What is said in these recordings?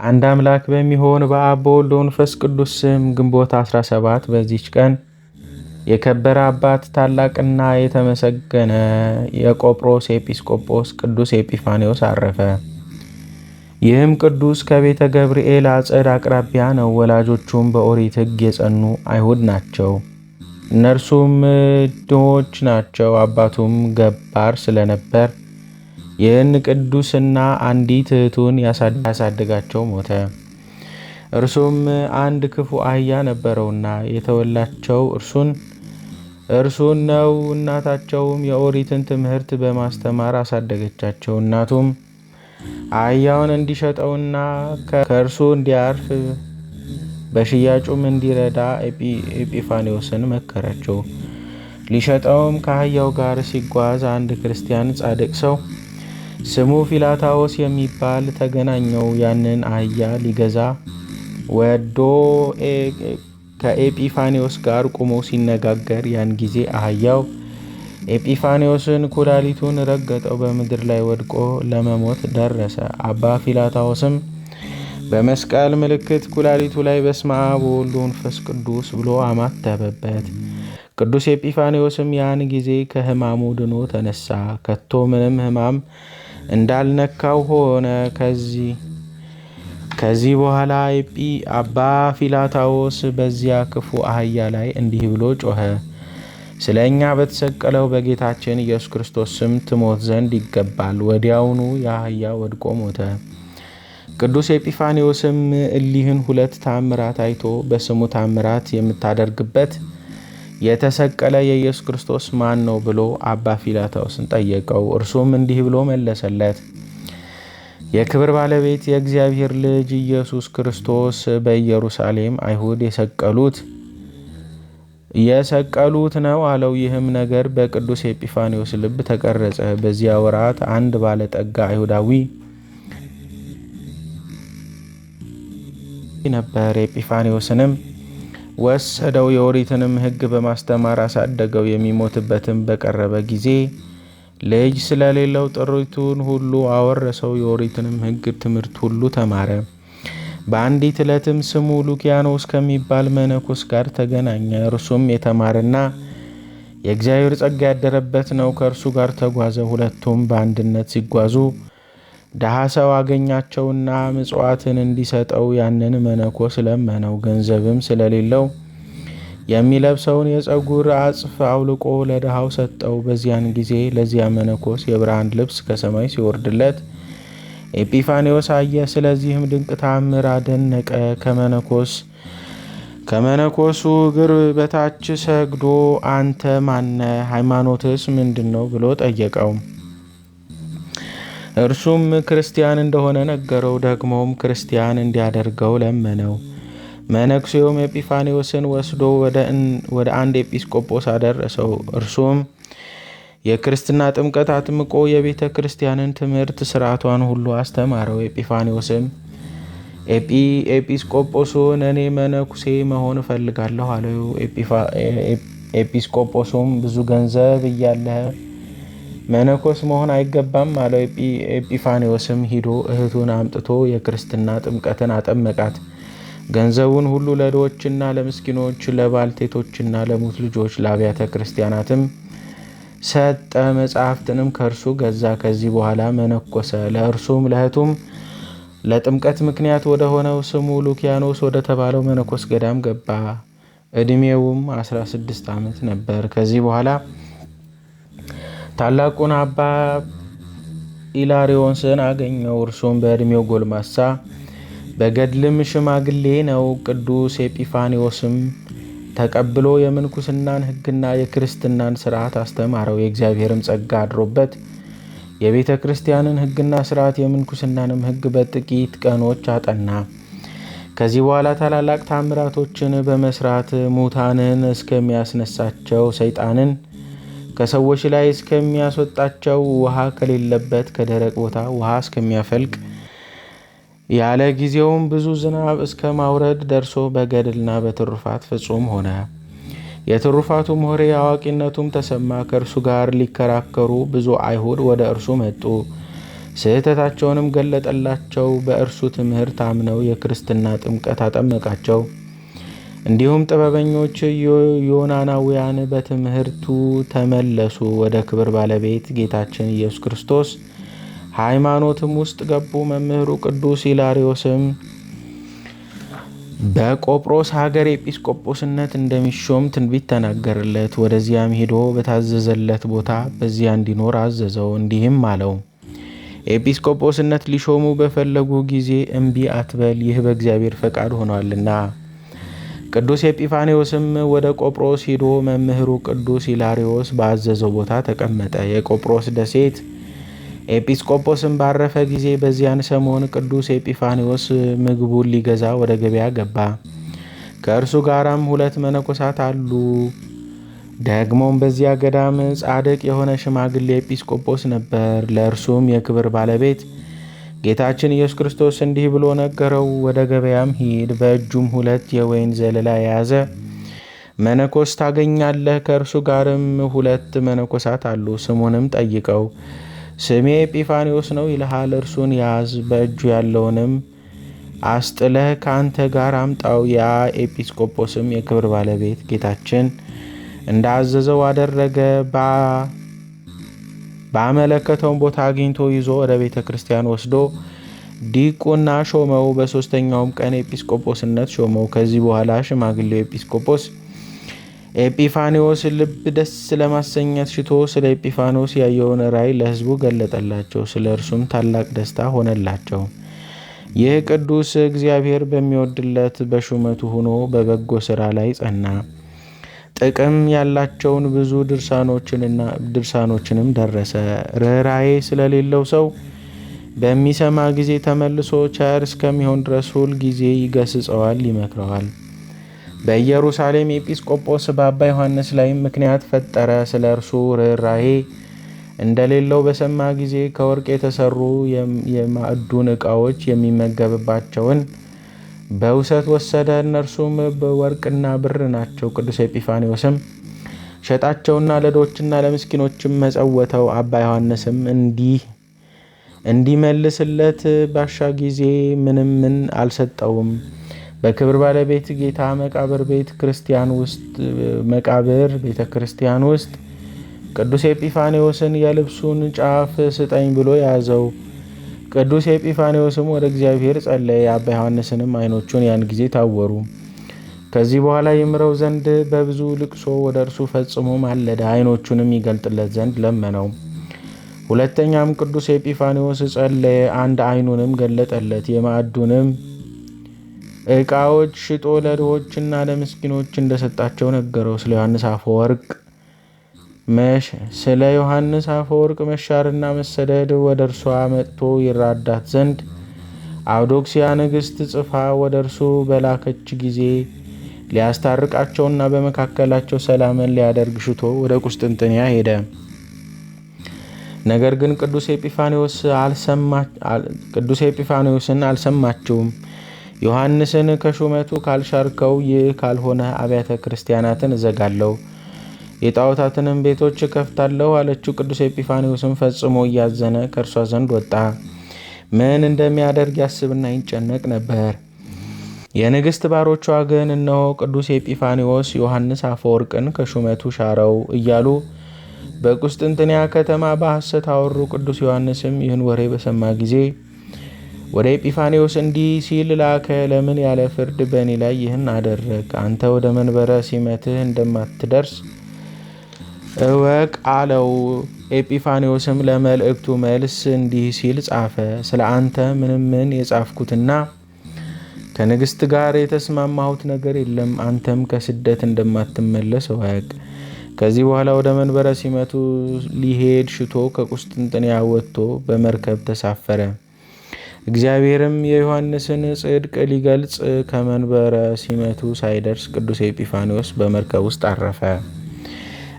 አንድ አምላክ በሚሆን በአብ በወልድ በመንፈስ ቅዱስ ስም ግንቦት 17 በዚች ቀን የከበረ አባት ታላቅና የተመሰገነ የቆጵሮስ ኤጲስቆጶስ ቅዱስ ኤጲፋንዮስ አረፈ። ይህም ቅዱስ ከቤተ ገብርኤል አጸድ አቅራቢያ ነው። ወላጆቹም በኦሪት ሕግ የጸኑ አይሁድ ናቸው። እነርሱም ድሆች ናቸው። አባቱም ገባር ስለነበር ይህን ቅዱስና አንዲት እህቱን ያሳድጋቸው ሞተ። እርሱም አንድ ክፉ አህያ ነበረውና የተወላቸው እርሱን ነው። እናታቸውም የኦሪትን ትምህርት በማስተማር አሳደገቻቸው። እናቱም አህያውን እንዲሸጠውና ከእርሱ እንዲያርፍ በሽያጩም እንዲረዳ ኤጲፋንዮስን መከረችው። ሊሸጠውም ከአህያው ጋር ሲጓዝ አንድ ክርስቲያን ጻድቅ ሰው ስሙ ፊላታዎስ የሚባል ተገናኘው። ያንን አህያ ሊገዛ ወዶ ከኤጲፋንዮስ ጋር ቆሞ ሲነጋገር ያን ጊዜ አህያው ኤጲፋንዮስን ኩላሊቱን ረገጠው፣ በምድር ላይ ወድቆ ለመሞት ደረሰ። አባ ፊላታዎስም በመስቀል ምልክት ኩላሊቱ ላይ በስመ አብ ወወልድ ወመንፈስ ቅዱስ ብሎ አማተበበት። ቅዱስ ኤጲፋንዮስም ያን ጊዜ ከሕማሙ ድኖ ተነሳ። ከቶ ምንም ሕማም እንዳልነካው ሆነ። ከዚህ በኋላ አባ ፊላታዎስ በዚያ ክፉ አህያ ላይ እንዲህ ብሎ ጮኸ። ስለ እኛ በተሰቀለው በጌታችን ኢየሱስ ክርስቶስ ስም ትሞት ዘንድ ይገባል። ወዲያውኑ የአህያ ወድቆ ሞተ። ቅዱስ ኤጲፋንዮስም እሊህን ሁለት ታምራት አይቶ በስሙ ታምራት የምታደርግበት የተሰቀለ የኢየሱስ ክርስቶስ ማን ነው ብሎ አባ ፊላታዎስን ጠየቀው። እርሱም እንዲህ ብሎ መለሰለት። የክብር ባለቤት የእግዚአብሔር ልጅ ኢየሱስ ክርስቶስ በኢየሩሳሌም አይሁድ የሰቀሉት ነው አለው። ይህም ነገር በቅዱስ ኤጲፋንዮስ ልብ ተቀረጸ። በዚያ ወራት አንድ ባለጠጋ አይሁዳዊ ነበር። ኤጲፋንዮስንም ወሰደው፣ የኦሪትንም ሕግ በማስተማር አሳደገው። የሚሞትበትም በቀረበ ጊዜ ልጅ ስለሌለው ጥሪቱን ሁሉ አወረሰው። የኦሪትንም ሕግ ትምህርት ሁሉ ተማረ። በአንዲት ዕለትም ስሙ ሉኪያኖስ ከሚባል መነኮስ ጋር ተገናኘ። እርሱም የተማረና የእግዚአብሔር ጸጋ ያደረበት ነው። ከእርሱ ጋር ተጓዘ። ሁለቱም በአንድነት ሲጓዙ ድሃ ሰው አገኛቸውና ምጽዋትን እንዲሰጠው ያንን መነኮስ ለመነው። ገንዘብም ስለሌለው የሚለብሰውን የጸጉር አጽፍ አውልቆ ለድሃው ሰጠው። በዚያን ጊዜ ለዚያ መነኮስ የብርሃን ልብስ ከሰማይ ሲወርድለት ኤጲፋንዮስ አየ። ስለዚህም ድንቅ ተአምር አደነቀ። ከመነኮሱ እግር በታች ሰግዶ አንተ ማነ? ሃይማኖትስ ምንድን ነው? ብሎ ጠየቀው። እርሱም ክርስቲያን እንደሆነ ነገረው። ደግሞም ክርስቲያን እንዲያደርገው ለመነው። መነኩሴውም ኤጲፋንዮስን ወስዶ ወደ አንድ ኤጲስቆጶስ አደረሰው። እርሱም የክርስትና ጥምቀት አጥምቆ የቤተ ክርስቲያንን ትምህርት ስርዓቷን ሁሉ አስተማረው። ኤጲፋንዮስም ኤጲስቆጶሱን እኔ መነኩሴ መሆን እፈልጋለሁ አለው። ኤጲስቆጶሱም ብዙ ገንዘብ እያለህ መነኮስ መሆን አይገባም አለው። ኤጲፋንዮስም ሂዶ እህቱን አምጥቶ የክርስትና ጥምቀትን አጠመቃት። ገንዘቡን ሁሉ ለድሆችና ለምስኪኖች፣ ለባልቴቶችና ለሙት ልጆች፣ ለአብያተ ክርስቲያናትም ሰጠ። መጽሐፍትንም ከእርሱ ገዛ። ከዚህ በኋላ መነኮሰ። ለእርሱም ለእህቱም ለጥምቀት ምክንያት ወደ ሆነው ስሙ ሉኪያኖስ ወደ ተባለው መነኮስ ገዳም ገባ። ዕድሜውም 16 ዓመት ነበር። ከዚህ በኋላ ታላቁን አባ ኢላሪዮስን አገኘው። እርሱም በዕድሜው ጎልማሳ በገድልም ሽማግሌ ነው። ቅዱስ ኤጲፋንዮስም ተቀብሎ የምንኩስናን ሕግና የክርስትናን ስርዓት አስተማረው። የእግዚአብሔርም ጸጋ አድሮበት የቤተ ክርስቲያንን ሕግና ስርዓት የምንኩስናንም ሕግ በጥቂት ቀኖች አጠና። ከዚህ በኋላ ታላላቅ ታምራቶችን በመስራት ሙታንን እስከሚያስነሳቸው፣ ሰይጣንን ከሰዎች ላይ እስከሚያስወጣቸው፣ ውሃ ከሌለበት ከደረቅ ቦታ ውሃ እስከሚያፈልቅ፣ ያለ ጊዜውም ብዙ ዝናብ እስከ ማውረድ ደርሶ በገድልና በትሩፋት ፍጹም ሆነ። የትሩፋቱም ወሬ አዋቂነቱም ተሰማ። ከእርሱ ጋር ሊከራከሩ ብዙ አይሁድ ወደ እርሱ መጡ። ስህተታቸውንም ገለጠላቸው። በእርሱ ትምህርት አምነው የክርስትና ጥምቀት አጠመቃቸው። እንዲሁም ጥበበኞች ዮናናውያን በትምህርቱ ተመለሱ። ወደ ክብር ባለቤት ጌታችን ኢየሱስ ክርስቶስ ሃይማኖትም ውስጥ ገቡ። መምህሩ ቅዱስ ኢላሪዮስም በቆጵሮስ ሀገር ኤጲስቆጶስነት እንደሚሾም ትንቢት ተናገረለት። ወደዚያም ሄዶ በታዘዘለት ቦታ በዚያ እንዲኖር አዘዘው። እንዲህም አለው፣ ኤጲስቆጶስነት ሊሾሙ በፈለጉ ጊዜ እምቢ አትበል፣ ይህ በእግዚአብሔር ፈቃድ ሆኗልና። ቅዱስ ኤጲፋንዮስም ወደ ቆጵሮስ ሄዶ መምህሩ ቅዱስ ኢላሪዮስ ባዘዘው ቦታ ተቀመጠ። የቆጵሮስ ደሴት ኤጲስቆጶስም ባረፈ ጊዜ በዚያን ሰሞን ቅዱስ ኤጲፋንዮስ ምግቡን ሊገዛ ወደ ገበያ ገባ። ከእርሱ ጋራም ሁለት መነኮሳት አሉ። ደግሞም በዚያ ገዳም ጻድቅ የሆነ ሽማግሌ ኤጲስቆጶስ ነበር። ለእርሱም የክብር ባለቤት ጌታችን ኢየሱስ ክርስቶስ እንዲህ ብሎ ነገረው። ወደ ገበያም ሂድ፣ በእጁም ሁለት የወይን ዘለላ የያዘ መነኮስ ታገኛለህ። ከእርሱ ጋርም ሁለት መነኮሳት አሉ። ስሙንም ጠይቀው ስሜ ኤጲፋንዮስ ነው ይልሃል። እርሱን ያዝ፣ በእጁ ያለውንም አስጥለህ ከአንተ ጋር አምጣው። ያ ኤጲስቆጶስም የክብር ባለቤት ጌታችን እንዳዘዘው አደረገ። ባመለከተውን ቦታ አግኝቶ ይዞ ወደ ቤተ ክርስቲያን ወስዶ ዲቁና ሾመው። በሦስተኛውም ቀን ኤጲስቆጶስነት ሾመው። ከዚህ በኋላ ሽማግሌው ኤጲስቆጶስ ኤጲፋንዮስ ልብ ደስ ለማሰኘት ሽቶ ስለ ኤጲፋንዮስ ያየውን ራእይ ለሕዝቡ ገለጠላቸው። ስለ እርሱም ታላቅ ደስታ ሆነላቸው። ይህ ቅዱስ እግዚአብሔር በሚወድለት በሹመቱ ሆኖ በበጎ ሥራ ላይ ጸና። ጥቅም ያላቸውን ብዙ ድርሳኖችንም ደረሰ። ርኅራኄ ስለሌለው ሰው በሚሰማ ጊዜ ተመልሶ ቸር እስከሚሆን ድረስ ሁል ጊዜ ይገስጸዋል፣ ይመክረዋል። በኢየሩሳሌም ኤጲስቆጶስ በአባ ዮሐንስ ላይም ምክንያት ፈጠረ። ስለ እርሱ ርኅራኄ እንደሌለው በሰማ ጊዜ ከወርቅ የተሰሩ የማዕዱን ዕቃዎች የሚመገብባቸውን በውሰት ወሰደ። እነርሱም በወርቅና ብር ናቸው። ቅዱስ ኤጲፋንዮስም ሸጣቸውና ለድሆችና ለምስኪኖችም መጸወተው። አባ ዮሐንስም እንዲህ እንዲመልስለት ባሻ ጊዜ ምንም ምን አልሰጠውም። በክብር ባለቤት ጌታ መቃብር ቤተ ክርስቲያን ውስጥ መቃብር ቤተ ክርስቲያን ውስጥ ቅዱስ ኤጲፋንዮስን የልብሱን ጫፍ ስጠኝ ብሎ ያዘው። ቅዱስ ኤጲፋንዮስም ወደ እግዚአብሔር ጸለየ። የአባ ዮሐንስንም ዓይኖቹን ያን ጊዜ ታወሩ። ከዚህ በኋላ ይምረው ዘንድ በብዙ ልቅሶ ወደ እርሱ ፈጽሞ ማለደ። ዓይኖቹንም ይገልጥለት ዘንድ ለመነው። ሁለተኛም ቅዱስ ኤጲፋንዮስ ጸለየ። አንድ ዓይኑንም ገለጠለት። የማዕዱንም ዕቃዎች ሽጦ ለድሆችና ለምስኪኖች እንደሰጣቸው ነገረው። ስለ ዮሐንስ አፈወርቅ መሻርና መሰደድ ወደ እርሷ መጥቶ ይራዳት ዘንድ አውዶክሲያ ንግሥት ጽፋ ወደ እርሱ በላከች ጊዜ ሊያስታርቃቸውና በመካከላቸው ሰላምን ሊያደርግ ሽቶ ወደ ቁስጥንጥንያ ሄደ። ነገር ግን ቅዱስ ኤጲፋንዮስን አልሰማችውም። ዮሐንስን ከሹመቱ ካልሻርከው፣ ይህ ካልሆነ አብያተ ክርስቲያናትን እዘጋለሁ፣ የጣዖታትንም ቤቶች እከፍታለሁ አለችው። ቅዱስ ኤጲፋንዮስም ፈጽሞ እያዘነ ከእርሷ ዘንድ ወጣ። ምን እንደሚያደርግ ያስብና ይጨነቅ ነበር። የንግሥት ባሮቿ ግን እነሆ ቅዱስ ኤጲፋንዮስ ዮሐንስ አፈወርቅን ከሹመቱ ሻረው እያሉ በቁስጥንጥንያ ከተማ በሐሰት አወሩ። ቅዱስ ዮሐንስም ይህን ወሬ በሰማ ጊዜ ወደ ኤጲፋንዮስ እንዲህ ሲል ላከ። ለምን ያለ ፍርድ በእኔ ላይ ይህን አደረግ? አንተ ወደ መንበረ ሲመትህ እንደማትደርስ እወቅ አለው። ኤጲፋንዮስም ለመልእክቱ መልስ እንዲህ ሲል ጻፈ። ስለ አንተ ምንም ምን የጻፍኩትና ከንግሥት ጋር የተስማማሁት ነገር የለም። አንተም ከስደት እንደማትመለስ እወቅ። ከዚህ በኋላ ወደ መንበረ ሲመቱ ሊሄድ ሽቶ ከቁስጥንጥንያ ወጥቶ በመርከብ ተሳፈረ። እግዚአብሔርም የዮሐንስን ጽድቅ ሊገልጽ ከመንበረ ሲመቱ ሳይደርስ ቅዱስ ኤጲፋንዮስ በመርከብ ውስጥ አረፈ።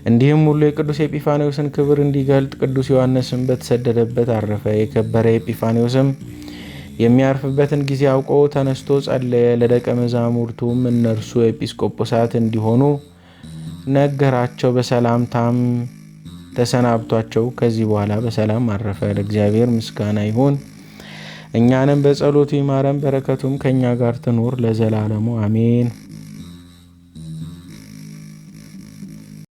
እንዲህም ሁሉ የቅዱስ ኤጲፋንዮስን ክብር እንዲገልጥ ቅዱስ ዮሐንስም በተሰደደበት አረፈ። የከበረ ኤጲፋንዮስም የሚያርፍበትን ጊዜ አውቆ ተነስቶ ጸለየ። ለደቀ መዛሙርቱም እነርሱ ኤጲስቆጶሳት እንዲሆኑ ነገራቸው። በሰላምታም ተሰናብቷቸው ከዚህ በኋላ በሰላም አረፈ። ለእግዚአብሔር ምስጋና ይሁን። እኛንም በጸሎቱ ይማረን፣ በረከቱም ከእኛ ጋር ትኑር ለዘላለሙ አሜን።